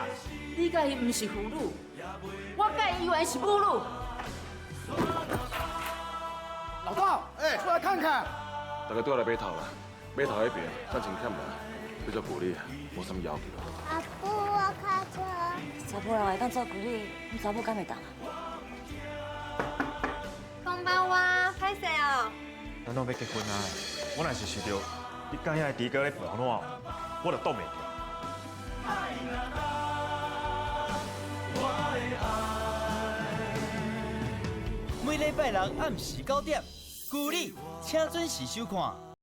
你佮伊毋是父女，我佮伊依然是母女。老大，哎，出来看看。大家都来码头啦，码头彼边感情欠人，欲做助理，无啥物要求。阿母，我开车。查埔人会当做助理，查某敢会当啊？こんばんは，歹势哦。咱拢欲结婚啊！我若是想著你佮遐个猪哥咧烦恼，我就挡袂牢。每礼拜六暗时9点，旧理，请准时收看。